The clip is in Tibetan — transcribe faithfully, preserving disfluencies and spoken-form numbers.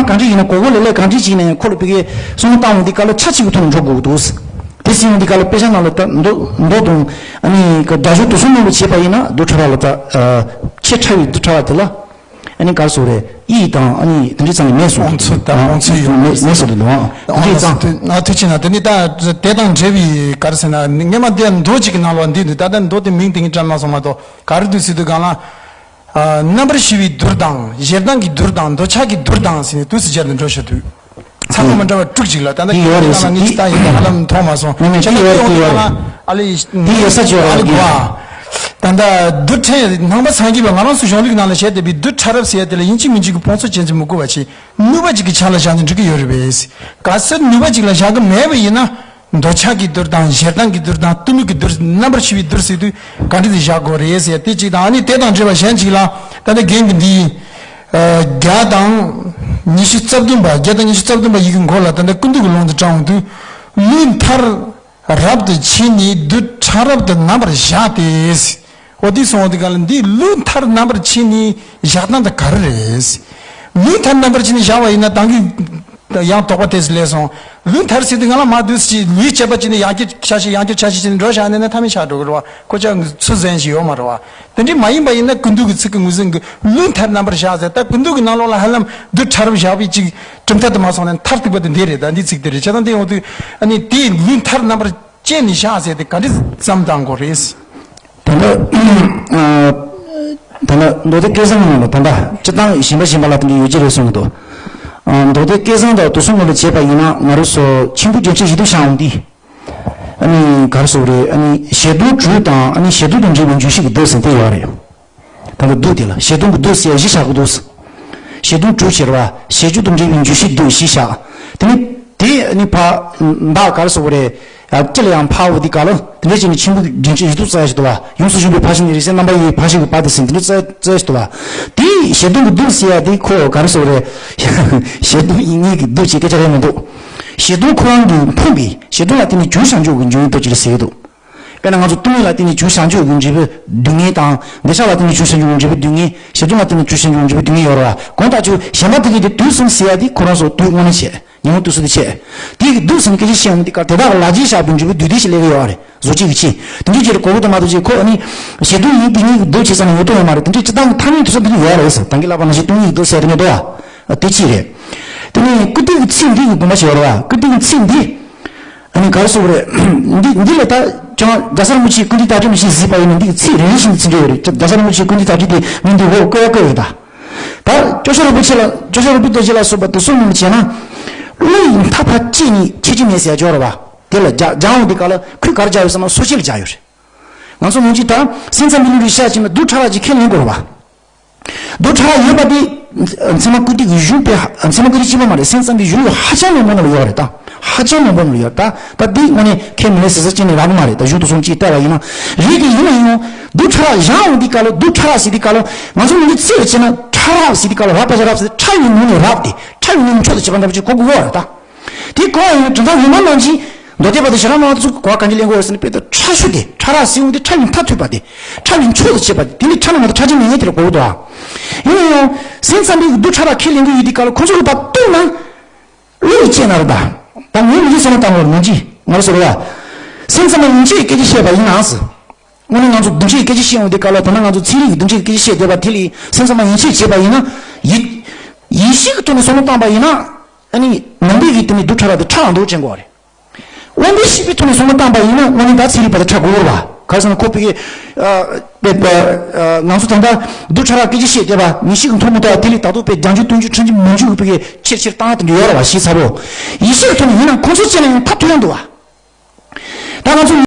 གང་འདྲ་ཡིན་ན་གོ་གོ་ལེ་ལེ་གང་འདྲ་ཅིག་ཡིན་ན་ཡང་ཁོ་ལ་ཕ་གིའི་བསམ་བློ་བཏང་འོང་དུས་སྐབས་ལ་ཆ་གཅིག་གི་ཐོག་ནས་འགྲོ་དགོས་ཀྱི་འདུག་དེ་སྲིད་ཡོང་དུས་སྐབས་ལ་དཔེ་ཆ་ནང་ལ་ད་མདོ་མདོ་དང་ཨ་ནི་སྒྲ་སྦྱོར་དུ་གསུམ་ནང་ལ་བྱས་པ་ཡིན་ན་རྡུལ་ཕྲ་བ་ལ་ད་ཆེས་ཕྲ་བའི་རྡུལ་ཕྲ་བ་དེ་ལ། ཨ་ནི་ག་རེ་ཟེར་དགོས་རེད། དབྱིག་དང་ཨ་ནི་དེ་འདྲའི་ཚང་མ་མེད་སོང་། དབང་ཚུལ་དང་དབང་ཚུལ་ཡོད་མེད་མེད་སོང་འདུག་ཨང་། དེ་འདྲའི་ཚང་། ཐུགས་རྗེ་གནང་། དེ་ནི་ད་དེ་དང་འབྲེལ་བའི་ག་རེ་ཟེར་ན་སྔས་མ་དེ་མདོ་གཅིག་གི་ནང་ལ་འདི་འདུག་ད་ལྟ་མདོ་དེ་མིང་དེ་ངས་བཀྲམ་མ་སོང་མ་གཏོགས་ག་རེ་འདུག་ཟེར་དུས་སྒང་ལ། རྣམ་པར་ཤེས་པའི་རྡུལ་དང་ཞེ་སྡང་གི་རྡུལ་དང་འདོད་ཆགས་ཀྱི་རྡུལ་དང་ཟེར་ནས་དུས་སུ་སྦྱར་ནས་འགྲོ་བཞག་འདུག་ཚང་མ་མི་འདྲ་བ་དྲུག་ཅིག་ལ་ད་ལྟ་འདི་ཡོད་རེད་ངས་ཅི་ལྟ་ཡིན་པ་ཧ་ལམ་མཐོང་མ་སོང་། མི་མི་ཁྱེད་འདི་ཡོད་རེད་འདི་ཡོད་རེད། ཨ་ལེ་འདི་ཡོད་ས་ཅིག་ཡོད་རེད། ཨ་ལེ་གོ་ཨ། ད་ལྟ་རྡུལ་ཕྲན་ནང་པ་སངས་རྒྱས་པ་ང་རང་ཚོ་གཞུང་ལུགས་ནང་ལ་བཤད་བསྡད་པའི་རྡུལ་ཕྲ་རབ་ཟེར་ཡ་དེ་ལ་ཡིན་གཅིག་མིན་གཅིག་གི་ཕུང་ཚོགས་ཅན་ཚོ་མི་དགོས་པ་བྱས་ནུས་པ་གཅིག་གི་ཆ་ལ་བཞག་ནས་འགྲིག་གི་ཡོད་རེད་པས། གལ་སྲིད་ནུས་པ་གཅིག་ལ་བཞག་གི་མེད་པ་ཡིན་ན། འདོད་ཆགས་ཀྱི་རྡུལ་དང་ཞེ་སྡང་གི་རྡུལ་དང་གཏི་མུག་གི་རྡུལ་རྣམ་པར་ཤེས་པའི་རྡུལ་ཟེར་དུས་ག་འདྲ་ཞིག་བཞག་དགོས་རེད་ཟེར་དེ་གཅིག་དང་ཨ་ནི་དེ་དང་འབྲེལ་བ་གཞན་གཅིག་ལ་ད་ལྟ་རྒན་གྱི་འདི་བརྒྱ་དང་ཉི་ཤུ་རྩ་བདུན་པ་བརྒྱ་དང་ཉི་ཤུ་རྩ་བདུན་པ་ཡི་གེ་མགོ་ལ་ད་ལྟ་ཀུན་བཏུས་ཀྱི་ལུང་དུ་དྲངས་འོང་དུས་ལུས་མཐར་རབ་ཏུ་ཕྱིན་ནས་རྡུལ་ཕྲ་རབ་ཏུ་རྣམ་པར་བཞག་སྟེ། འོ་དེ་སོང་དེ་ག་ལ་འདི་ལུས་མཐར་རྣམ་པར་ཕྱིན་ནས་བཞག་སྟངས་དེ་ག་རེ་རེད། ལུས་མཐར་རྣམ་པར་ཕྱིན་ནས་བཞག་པ་ཡིན་ན་ད་གིན་ཡང་དོགས་པ་དེ་སླེབས་སོང་། ལུས་མཐར་ཟེར་དུས་ང་ལ་མ་འདུག་ཅེས་ལུས་བཅད་པ་བྱས་ནས་ཡང་བསྐྱར་ཆ་ཤས་ཡང་བསྐྱར་ཆ་ཤས་བྱས་ནས་འགྲོ་བཞག་ནས་ན་མཐའ་མེད་ཆགས་འགྲོ་གི་རེད་བ། ཁོ་ཅག་གི་ཚུལ་གཞན་ཞིག་ཡོད་མ་རེད་བ། དེ་འདྲ་མ་ཡིན་པ་ཡིན་ན་ཀུན་བཏུས་ཀྱི་ཚིག་གི་ངོས་འཛིན་གྱི་ལུས་མཐར་རྣམ་པར་བཞག་ཟེར་ད་ཀུན་བཏུས་ཀྱི་ནང་ལོགས་ལ་ཧ་ལམ་རྡུལ་ཕྲ་རབ་བཞག་པའི་ཅིག་གྲུབ་མཐའ་དུ་མ་སོང་ནས་མཐར་ཐུག་པ་དེ་འདི་རེད། ད་འདི་ཚིག་དེ་རེད། བྱས་ཙང་དེ་ཡོང་དུས་ཨ་ནི་དེ་ལུས་མཐར་རྣམ་པར་བཅད་ནས་བཞག་ཟེར་དེ་ག་འདྲ་བསམ་བཏང་དགོས་རེད། ད་ལྟ་ད་ལྟ་མདོ་སྡེ་སྐལ་བཟང་ནང་ལ་ད་ལྟ་སྤྱིར་བཏང་གཞན་པ་གཞན་པ་ལ་དེ་འདྲ་ཡོད་ཀྱི་རེད་གསུང་གི་འདུག་ཨ། མདོ་སྡེ་སྐལ་བཟང་དང་དུ་གསུམ་ངོ་ལ་བྱས་པ་ཡིན་ན་ང་རང་ཚོ་ཆེན་པོ་རྒྱན་ཆ་བཞི་བཅུ་ཞིག་འོང་དུས། ཨ་ནི་ག་རེ་ཟེར་དགོས་རེད། ཨ་ནི་བྱེད་སྡོམ་དྲུག་དང་ཨ་ནི་བྱེད་སྡོམ་དང་འབྲེལ་བའི་འཇུག་ཤེས་ཀྱི་རྡུལ་ཟེར་དེ་ཡོད་རེད། ད་ལྟ་རྡུལ་དེ་ལ་བྱེད་སྡོམ་གྱི་རྡུལ་ཟེར་བཞི་བཞག་གི་འདུག་བྱེད་སྡོམ་དྲུག་བྱེད་པ་བྱེད་སྦྱོར་དང་འབྲེལ་བའི་འཇུག་ཤེས་རྡུལ་བཞི་བཞག་དེ་ནི་དེ་ནི་ཕ་མདའ་ག་རེ་ཟེར་དགོས་རེད། ཡ་ཅི་ལ་ཡང་ཕ་འོ་དེ་ག་ལ་དེ་འདྲ་བྱས་ནས་ཆེན་པོ་རྒྱན་ཆ་བཞི་བཅུ་རྩ་བཞི་དུ་བ་ཡོངས་སུ་གཞུང་པའི་ཕ་ཤིང་ནི་རིགས་སེ་རྣམ་པ་ཡི་ཕ་ཤིང་གི་པ་དེ་ཟེར་འདི་འདྲ་རྩ་རྩ་བཞི་དུ་བ། དེ་བྱེད་སྡོམ་གྱི་རྡུལ་ཟེར་ཡ་དེ་ཁོ་ག་རེ་ཟེར་དགོས་རེད། བྱེད་སྡོམ་ཡིན་ངེས་ཀྱི་རྡུལ་བྱེད་སྐད་ཆ་རེད་མི་འདུག་བྱེད་སྡོམ་ཁོ་རང་གི་ཕུང་པའི་བྱེད་སྡོམ་ལ་བརྟེན་ནས་བྱུང་བྱང་ཆུབ་ཀྱི་འབྱུང་བའི་རྡུལ་ཅིག་ལ་ཟེར་གྱི་འདུག་དཔེར་ན་ང་ཚོ་ལྟུང་བ་ལ་བརྟེན་ནས་བྱུང་བྱང་ཆུབ་ཀྱི་འབྲས་བུ་སྡུག་བསྔལ་དང་། འདོད་ཆགས་ལ་བརྟེན་ནས་བྱུང་བྱང་ཆུབ་ཀྱི་འབྲས་བུ་སྡུག་བསྔལ། བྱེད་སྡོམ་ལ་བརྟེན་ནས་བྱུང་བྱང་ཆུབ་ཀྱི་འབྲས་བུ་སྡུག་བསྔལ་ཡོད་རེད་བ། གང་ལྟར་ཆོས་གཞན་པ་དེ་གའི་དེ་དུས་གསུམ་ཟེར་ཡ་དེ་ཁོ་རང་ཚོ་དུས་དངོས་གནས་བྱས། ཉིན་མོ་དུས་གསུམ་དུ་བྱས། དེ་གི་རྡུལ་ཟེར་ནས་སྐད་ཆ་བཤད་ཡོང་དུས་ཀ་དེ་དག་ལ་རྗེས་བཞག་པའི་འབྲས་བུ་བདུད་སྡེ་ཞིག་སླེབས་ཀྱི་ཡོད་རེད། བཟོ་བཅོས་ཀྱི་ཆེད་དུས་འདི་ཅེར་གོ་བོ་དུ་མ་གཏོགས་ཅེས་ཁོ་ནི་བྱེད་སྡོམ་ཡིན་དེ་གཉིས་ཀྱི་རྡུལ་བྱེད་ས་ནས་ཡོད་དོན་ཡོད་མ་རེད། དེ་འདྲའི་སྤྱི་བཏང་གི་ཐ་སྙད་དུ་ས་འདི་ཡོད་རེད་ཟེར། ད་གིན་ལབ་པ་ནང་བཞིན་སྟོང་ཉིད་ཀྱི་རྡུལ་ཟེར་དེ་ནས་འདུག་བ། དེ་ཅི་རེད། དེ་ནས་ཀུན་བཏུས་ཀྱི་ཚིག་འདི་གི་དགོངས་པ་ཞིག་ཡོད་རེད་བ། ཀུན་བཏུས་ཀྱི་ཚིག་འདི། ཨ་ནི་ག་རེ་ཟེར་དགོས་རེད། འདི་འདི་ལ་ད་ཀྱང་རྒྱལ་སྲས་རིན་པོ་ཆེའི་ཀུན་བཏུས་དར་ཁྲོད་མི་ཤེས་གཟིགས་པ་ཡིན་ན་འདི་གི་ཚིག་རེ་རེ་བཞིན་ཚིག་འགྲོ་ཡོད་རེད། རྒྱལ་སྲས་རིན་པོ་ཆེའི་ཀུན་བཏུས་དར་ཁྲོད་དེ་མི་འདི་འོ་བཀོད་ཡ་བཀོད་ཡོད་རེད་ད། ད་སྐྱོ་ཤོས་རིན་པོ་ཆེ་ལ་སྐྱོ་ཤོས་རིན་པོ་རྡོ་རྗེ་ལ་སོགས་པ་དེ་གསུམ་ནང་བྱས་ན། བློ་ཡི་མཐའ་ཕར་བཅད་ནས་ཁྱད་ཆོས་མེད་ཟེར་ཡ་ཅིག་ཡོད་རེད་བ། དེ་ལ་སྦྱར་སྦྱར་འོང་དུས་སྐབས་ལ་ཁོས་ག་རེ་སྦྱར་ཡོད་ཟེར་ན་སོ་སྐྱེ་ལ་སྦྱར་ཡོད་རེད། ང་ཚོ་མི་གཅིག་དང་སེམས་ཙམ་པའི་ལུགས་ལ་བཤད་ཕྱིན་ན་རྡུལ་ཕྲ་རབ་ཅིག་ཁས་ལེན་དགོས་རེད་བ། རྡུལ་ཕྲ་རབ་ཡོད་པ་དེ་ཚད་མ་ཀུན་བཏུས་ཀྱི་གཞུང་དེ་ཚད་མ་ཀུན་བཏུས་གཅིག་པོ་མ་རེད། སེམས་ཙམ་པའི་གཞུང་ལུགས་ཧ་ཅང་མང་པོ་ནང་ལ་ཡོད་རེད་ད། ཧ་ཅང་མང་པོ་ནང་ལ་ཡོད་ད། ད་འདི་དངོས་གནས་ཁས་མི་ལེན་ཟེར་ཟེར་ཅིག་ནི་རག་གི་མ་རེད། ད་གཞུང་དུ་སོང་ཅིག་བལྟས་པ་ཡིན་ན་རེད་དེ། ཡིན་ན་ཡང་རྡུལ་ཕྲ་རབ་སྦྱར་འོང་དུས་སྐབས་ལ་རྡུལ་ཕྲ་རབ་ཟེར་དུས་སྐབས་ལ་ང་ཚོ་མི་གཅིག་ཚིག་རེ་བྱས་ན་ཕྲ་རབ་ཟེར་དུས་སྐབས་ལ་རབ་པ་ཞིག་རབ་ཟེར་ཕྲ་བའི་ངོས་ནས་རབ་དེ་ཕྲ་བའི་ངོས་མཆོག་ཏུ་བྱེད་པ་འདྲ་པོ་ཅིག་གོ་དགོས་པ་རེད་ད། དེ་གོ་བ་ཡིན་ན་དོན་དག་ངོ་མ་ནང་བཞིན་མདོ་སྡེ་པ་དང་ཤེས་རབ་སྨྲ་བ་ཚོས་གོ་བ་གང་ཅི་ལེན་དགོས་ཟེར་ན། དཔེ་དེ་ཕྲ་ཤོས་དེ་ཕྲ་རབ་ཟེར་འོང་དུས་ཕྲ་བའི་མཐར་ཐུག་པ་དེ་ཕྲ་བའི་མཆོག་ཏུ་བྱེད་པ་དེ་དེ་ནི་ཕྲ་ན་མ་གཏོགས་ཕྲ་རྒྱུ་མེད་ངེས་དེ་ལ་གོ་དགོས་འདུག་ཨ། ཡིན་ན་ཡང་སེམས་ཙམ་པའི་རྡུལ་ཕྲ་རབ་ཁས་ལེན་གྱི་ཡོད་དུས་སྐབས་ལ་ཁོ་ཚོ་གི་བར་གཏུགས་ན། བློ་ཡིས་དཔྱད་ན་རེད་ད། ད་ངས་མི་གཅིག་བསམ་བློ་བཏང་བར་ནང་གཅིག་ང་རང་ཟེར་བ། སེམས་ཙམ་པ་ཡན་ཆད་ཀྱི་སྐད་ཆ་བཤད་པ་ཡིན་ན་ཟེར། དངོས་གནས་ང་ཚོ་རྡུལ་ཕྲན་གྱི་སྐད་ཆ་བཤད་ཡོང་དུས་སྐབས་ལ་ད་ནང་ང་ཚོ་ཚན་རིག་གི་རྡུལ་ཕྲན་གྱི་སྐད་ཆ་བཤད་བསྡད་པ་དེ་ལས་སེམས་ཙམ་པ་ཡན་ཆད་བྱས་པ་ཡིན་ན། ཡིད་ཡིད་ཤེས་ཀྱི་ཐོག་ནས་བསམ་བློ་བཏང་པ་ཡིན་ན། ཨ་ནི་ནང་པའི་གི་དེ་ནི་རྡུལ་ཕྲ་རབ་དེ་ཕྲ་བ་འདུག་ཅེས་གོ་བ་རེད། དབང་པོའི་ཤེས་པའི་ཐོག་ནས་བསམ་བློ་བཏང་པ་ཡིན་ན་དངོས་གནས་ད་ཚན་རིག་པ་དེ་ཕྲ་དགོས་རེད་བ། ག་རེ་ཟེར་ན་ཁོ་ཕ་གི་ཨ་པེ་པ་ཨ་ང་ཚོ་ད་ལྟ་རྡུལ་ཕྲ་རབ་སྐད་ཆ་བཤད་བསྡད་པ་ཡིད་ཤེས་ཀྱི་མཐོང་མི་ཐུབ་པ་དེ་ལས་ད་དུང་པའི་རྒྱང་ཆུང་སྟོང་ཆུང་ཕྲན་གྱི་མུན་ཆུང་གི་ཕ་གི་ཆེར་ཆེར་བཏང་ཡ་དེ་འདྲ་ཡོད་རེད་བ། ཤེས་ཚར་བོ། ཡིད་ཤེས་ཀྱི་ཐོག་ནས་ཡིན་ན་ཁོང་ཚོ་ཅི་ལ་ཡང་ཐག་ཐུག་ཡ་འདུག་བ། ད་ང་ཚོ་